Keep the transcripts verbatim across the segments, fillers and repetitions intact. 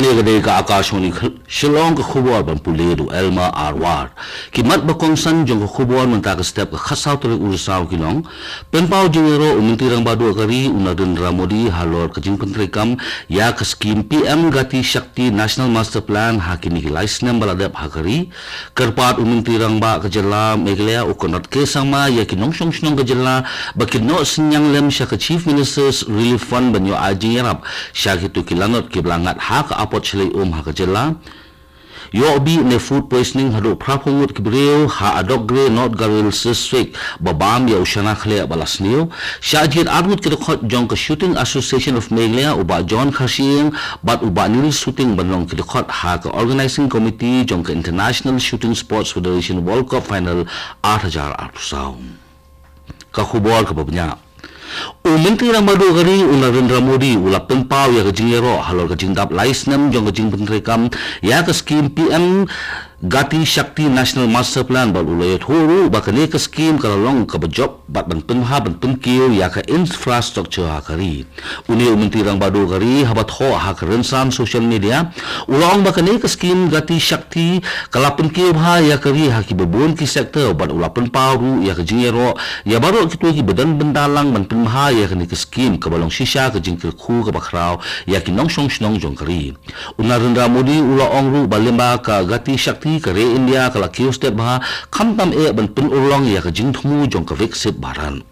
Kane ka dei ka Akashvani Shillong, ka khubor ban pule da u Elmer Arwar. Ki mat ba kongsan jong ka khubor mynta ka step ka khatsaw tarik u Risaw ki long: Pynpaw jingïaroh u Myntri Rangbah Duh ka ri u Narendra Modi halor ka jingpyntreikam ïa ka skim P M Gati Shakti National Master Plan ha kine ki lai snem ba la dep ha ka ri. Kyrpad u Myntri Rangbah ka jylla Meghalaya u Conrad K Sangma ïa ki nongshong shnong ka jylla ba kin noh synñiang lem sha ka Chief Minister's Relief Fund ban ïoh ai jingïarap sha kito ki lanot kiba la ngat ha ka apot shlei um ha ka jylla. Ïoh bih ne food poisoning haduh phra phew ngut ki briew ha Adokgre, North Garo Hills District, ba bam ïa u shana khleh ba la sniew. Shah jied ar ngut ki dkhot jong ka Shooting Association of Meghalaya, u Bah John Kharshiing bad u Bah Neil Suting, ban long ki dkhot ha ka Organising Committee jong ka International Shooting Sports Federation World Cup Final ar hajar arphew saw. Ka khubor kaba bniah. U Myntri Rangbah Duh ka ri u Narendra Modi u la pynpaw ïa ka jingïaroh halor ka jingdap lai snem jong ka jingpyntreikam ïa ka skim P M Gati Shakti National Master Plan bad u la ïathuh ruh ba kane ka skim ka la long kaba jop bad ban pynbha ban pynkiew ïa ka infrastructure ha ka ri. Une u Myntri Rangbah Duh ka ri haba thoh ha ka rynsan social media u la ong ba kane ka skim Gati Shakti ka la pynkiew bha ïa ka ri ha kiba bun ki sector bad u la pynpaw ruh ïa ka jingïaroh ïa baroh kito kiba don bynta lang ban pynbha ïa kane ka skim kaba long shisha ka jingkyrkhu kaba khraw ïa ki nongshong shnong jong ka ri. U Narendra Modi u la ong ruh ba lyngba ka Gati Shakti ka ri India ka la kiew stet bha khamtam eh ban pynurlong ïa ka jingthmu jong ka Viksit Bharat.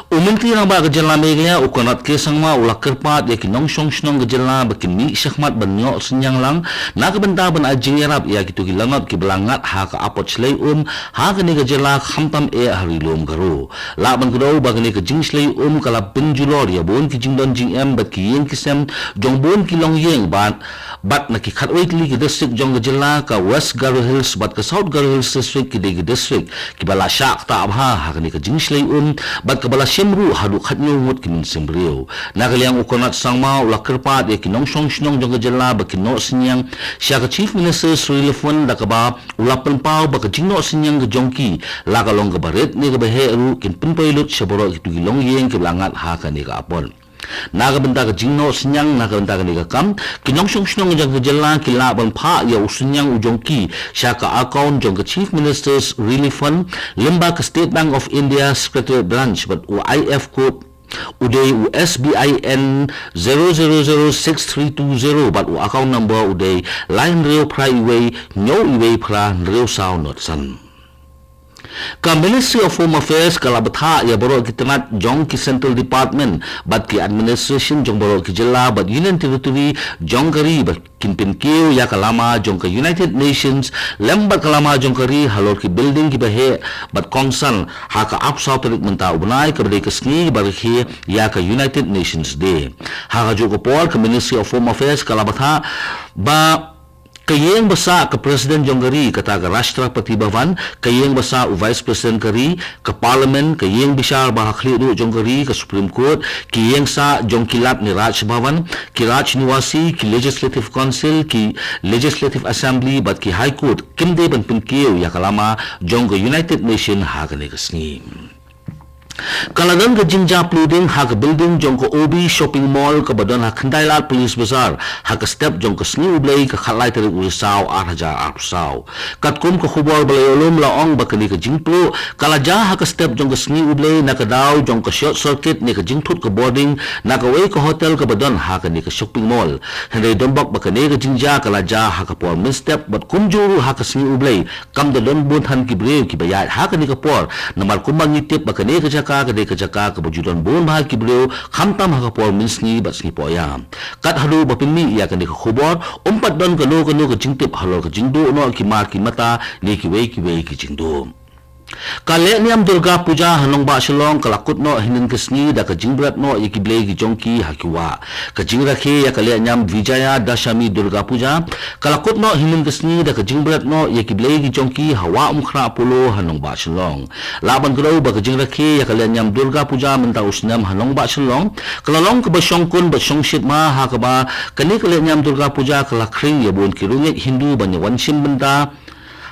U Myntri Rangbah ka jylla Meghalaya u Conrad K Sangma u la kyrpad ïa ki nongshong shnong ka jylla ba kin mih shakhmat ban ïoh synñiang lang na ka bynta ban ai jingïarap ïa kito ki lanot kiba la ngat ha ka apot shlei um ha kane ka jylla khamtam eh ha Ri Lum Garo. Lah ban kdew ba kane ka jingshlei um ka la pynjulor ïa bun ki jingdon jingem bad ki ïing ki sem jong bun ki longïing bad bad na ki khatwei tylli ki district jong ka jylla, ka West Garo Hills bad ka South Garo Hills District ki dei ki district kiba la shah ktah bha ha kane ka jingshlei um bad kaba la shim ruh haduh khathynñiew ngut ki mynsiem briew. Na ka liang u Conrad Sangma u la kyrpad ïa ki nongshong shnong jong ka jylla ba kin noh synñiang sha ka Chief Minister's Relief Fund da kaba u la pynpaw ba ka jingnoh synñiang ka jong ki la ka long kaba rit ne kaba heh ruh kin pynpoi lut sha baroh kito ki longïing kiba la ngat ha kane ka apot. Na ka bynta ka jingnoh synñiang na ka bynta kane ka kam, ki nongshong shnong jong ka jylla ki lah ban phah ïa u synñiang u jong ki sha ka account jong ka Chief Minister's Relief Fund lyngba ka State Bank of India Secretariat Branch bad u I F code u dei u S B I N zero zero zero six three two zero bad u account number u dei lai hynriew phra iwei hynñiew iwei phra hynriew saw nod san. Ka Ministry of Home Affairs ka la bthah ïa baroh ki tnat jong ki Central Department bad ki administration jong baroh ki jylla bad Union Territory jong ka ri ba kin pynkiew ïa ka lama jong ka United Nations lem bad ka lama jong ka ri halor ki building kiba heh bad kongsan ha ka arphew saw tarik mynta u bnai kaba dei ka sngi ba rakhe ïa ka United Nations Day. Ha kajuh ka por ka Ministry of Home Affairs ka la bthah ba ka ïing ba sah ka President jong ka ri, kata ka Rashtrapati Bhavan, ka ïing ba sah u Vice President ka ri, ka Parliament, ka ïing bishar ba ha khlieh duh jong ka ri, ka Supreme Court, ki ïing sah jong ki lad ne Raj Bhavan, ki Raj Niwasi, ki Legislative Council, ki Legislative Assembly bad ki High Court kim dei ban pynkiew ïa ka lama jong ka United Nation ha kane ka sngi. Ka la don ka jingjia plooding ha ka building jong ka O B Shopping Mall kaba don ha Khyndailad Police Bazar ha ka step jong ka sngi U Blei ka khatlai tarik u Risaw ar hajar arphew saw. Katkum ka khubor ba la ïoh lum la ong ba kane ka jingpluh ka la jia ha ka step jong ka sngi U Blei na ka daw jong ka short circuit ne ka jingthut ka boarding na kawei ka hotel kaba don ha kane ka shopping mall. Hynrei donbok ba kane ka jingjia ka la jia ha ka por mynstep bad kumjuh ruh ha ka sngi U Blei kam da don bun than ki briew kiba ïaid ha kane ka por, namar kumba ngi tip ba kane ka jaka ka dei ka jaka kaba ju don bun bha ki briew, khamtam ha ka por mynsngi bad sngi pohïa. Kat haduh ba pynmih ïa kane ka khubor, um pat don kano kano ka jingtip halor ka jingduh noh ki mar ki mata ne kiwei kiwei ki jingduh. Ka lehniam Durga Puja ha nongbah Shillong ka la kut noh hynnin ka sngi da ka jingbret noh ïa ki blei ki jong ki ha ki wah. Ka jingrakhe ïa ka lehniam Vijaya Dashami Durga Puja ka la kut noh hynnin ka sngi da ka jingbret noh ïa ki blei ki jong ki ha Wah Umkhrah Polo ha nongbah Shillong. Lah ban kdew ba ka jingrakhe ïa ka lehniam Durga Puja mynta u snem ha nongbah Shillong ka la long kaba shongkun bad shongshit ma, ha kaba kane ka lehniam Durga Puja ka la khring ïa bun ki riewngeit Hindu ban ïa wan shim bynta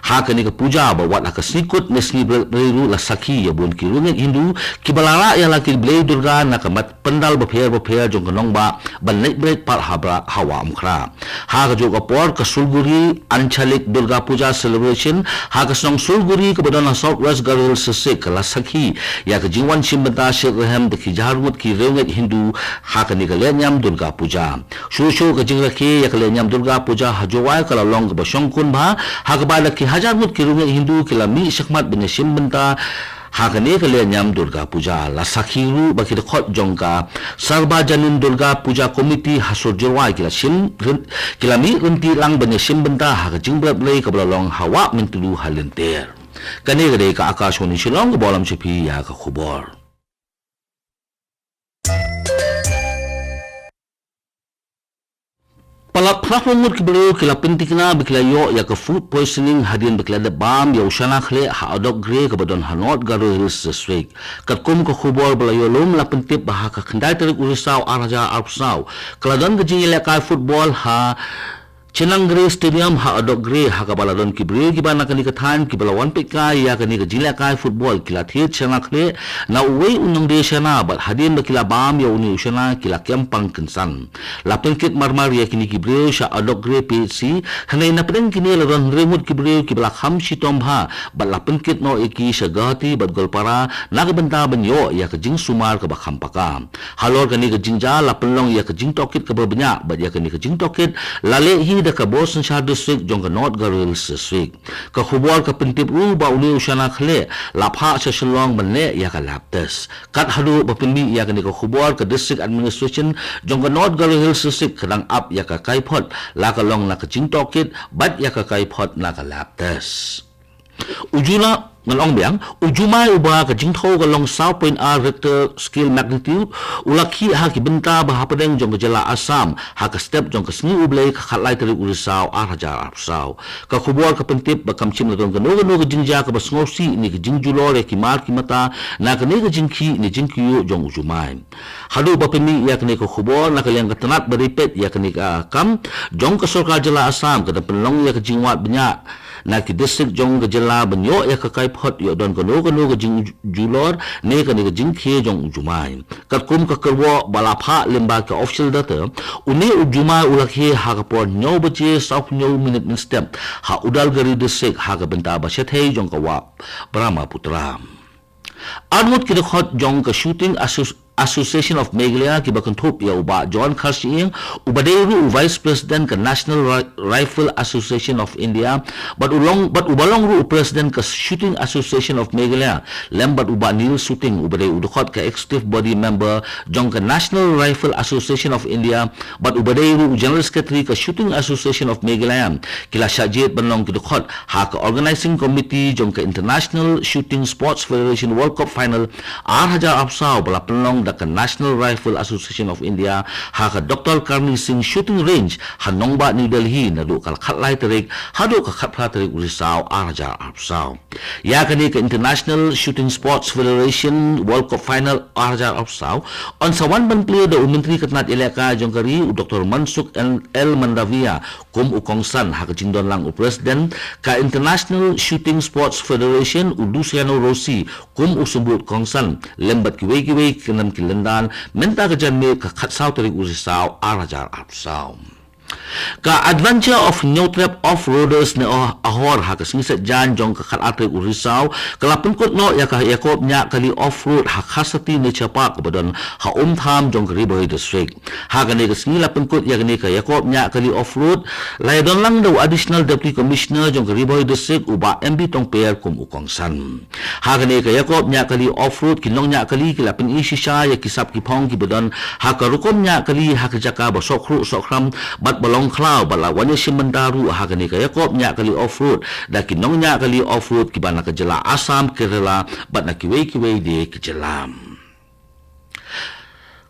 Ha kane ka puja ba wat ha ka sngi kut ne sngi Blei ruh la sakhi ïa bun ki riewngeit Hindu kiba la rah ïa la ki blei Durga na ka mat pandal bapher bapher jong ka nongbah ban leit bret pat ha Wah Umkhrah. Ha kajuh ka por ka Sulguri Anchalik Durga Puja Celebration ha ka shnong Sulguri kaba don ha South West Garo Hills District ka la sakhi ïa ka jingwan shimbynta shitrhem da ki hajar ngut ki riewngeit Hindu ha kane ka lehniam Durga Puja. Shuh shuh ka jingrakhe ïa ka lehniam Durga Puja ha Jowai ka la long kaba shongkun bha ha kaba da ki hajar ngut ki riewngeit Hindu ki la mih shakhmat ban ïashimbynta ha kane ka lehniam Durga Puja. La sakhi ruh ba ki dkhot jong ka Sarbajanin Durga Puja Committee ha sur Jowai ki la shim ki la mih ryntih lang ban ïashimbynta ha ka jingbarit Blei kaba la long ha Wah Myntdu ha lynter. Kane ka dei ka Akashvani Shillong kaba lam sha phi ïa ka khubor. Palat phra phew ngut ki briew ki la pynthikna ba ki la ïoh ïa ka food poisoning hadien ba ki la dep bam ïa u shana khleh ha Adokgre kaba don ha North Garo Hills District. Katkum ka khubor ba la ïoh lum la pyntip ba ha ka khyndai tarik u Risaw ar hajar arphew saw ka la don ka jingïalehkai football ha Chenangre Stadium ha Adokgre ha kaba la don ki briew kiba na kane ka thaiñ kiba la wan peit kai ïa kane ka jinglehkai football ki la thied shana khleh na uwei u nongdie shana bad hadien ba ki la bam ïa une u shana ki la kem pang kynsan. La pynkit marmar ïa kine ki briew sha Adokgre P H C, hynrei na pdeng kine la don hynriew ngut ki briew kiba la kham shitom bha bad la pynkit noh ïa ki sha Guwahati bad Goalpara na ka bynta ban ïoh ïa ka jingsumar kaba kham paka. Halor kane ka jingjia la pynlong ïa ka jingtohkit kaba bniah bad ïa kane ka jingtohkit la leh hi da ka Bor Synshar District jong ka North Garo Hills District. Ka khubor ka pyntip ruh ba une u shana khleh la phah sha Shillong ban leh ïa ka lab test. Kat haduh ba pynmih ïa kane ka khubor ka District Administration jong ka North Garo Hills District ka dang ap ïa ka kaiphod la ka long na ka jingtohkit bad ïa ka kaiphod na ka lab test. U Juma, ngan ong biang, u Jumai uba ka jingthew ka long saw point ar Richter scale magnitude u la khih ha ki bynta ba hapdeng jong ka jylla Assam ha ka step jong ka sngi U Blei ka khatlai tarik u Risaw ar hajar arphew saw. Ka khubor ka pyntip ba kam shym la don kano kano ka jingjia kaba sngewsih ne ka jingjulor ïa ki mar ki mata na kane ka jingkhih ne jingkyiuh jong u Jumai. Haduh ba pynmih ïa kane ka khubor na ka liang ka tnat ba dei peit ïa kane ka kam jong ka sorkar jylla Assam ka dang pynlong ïa ka jingwad bniah na ki district jong ka jylla ban ïoh ïa ka kaiphod ïoh don kano kano ka jingjulor ne kane ka jingkhie jong u Jumai. Katkum ka kyrwoh ba la phah lyngba ka official data, une u Jumai u la khie ha ka por hynñiew baje sawphew hynñiew minit mynstep ha Udalguri District ha ka bynta ba shathei jong ka Wah Brahmaputra. Arngut ki dkhot jong ka Shooting Associ- Association of Meghalaya kiba kynthup ïa u Bah John Kharshiing, uba dei ruh u Vice President ka National Ri- Rifle Association of India, bad u long bad uba long ruh u President ka Shooting Association of Meghalaya, lem bad u Bah Neil Shooting uba dei u dkhot ka Executive Body Member jong ka National Rifle Association of India, bad uba dei ruh u General Secretary ka Shooting Association of Meghalaya, ki la shah jied ban long ki dkhot ha ka Organizing Committee jong ka International Shooting Sports Federation World Cup Final ar hajar arphew saw ba la pynlong da ka National Rifle Association of India ha ka Doctor Karni Singh Shooting Range ha nongbah New Delhi naduh ka khatlai tarik haduh ka khatphra tarik u Risaw ar hajar arphew saw. Ïa kane ka International Shooting Sports Federation World Cup Final ar hajar arphew saw yn sa wan ban plie da u Myntri ka tnat ïalehkai jong ka ri u Doctor Mansukh L Mandaviya kum u kongsan, ha ka jingdon lang u President ka International Shooting Sports Federation u Luciano Rossi kum u symbud kongsan, lem bad kiwei kiwei ki khynnah ki lyndan mynta ka janmiet ka khatsaw tarik u Risaw ar hajar arphew saw. Ka Adventure of Hynñiewtrep Off-Roaders ne Ahor ha ka sngi Saitjaiñ jong ka khatar tarik u Risaw ka la pynkut noh ïa ka ïakob ñiah kali off-road ha Kharsati Nature Park kaba don ha Umtham jong ka Ri Bhoi District. Ha kane ka sngi la pynkut ïa kane ka ïakob ñiah kali off-road, la ïadon lang da u Additional Deputy Commissioner jong ka Ri Bhoi District u Bah M B Tongper kum u kongsan. Ha kane ka ïakob ñiah kali off-road ki nongñiah kali ki la pyni shisha ïa ki sap ki phong kiba don ha ka rukom ñiah kali ha ka jaka ba sohkhruh sohkhram bad ba long khlaw bad la wan ïashim bynta ruh ha kane ka ïakob ñiah kali off-road da ki nongñiah kali off-road kiba na ka jylla Assam, Kerala bad na kiwei kiwei de ki jylla.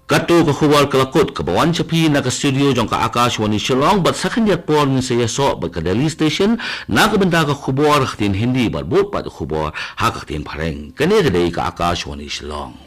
Kato ka khubor ka la kut kaba wan sha phi na ka studio jong ka Akashvani Shillong bad sa khyndiat por ngin sa ïasoh bad ka Delhi Station na ka bynta ka khubor ha ka ktien Hindi bad bud pat ka khubor ha ka ktien Phareng. Kane ka dei ka Akashvani Shillong.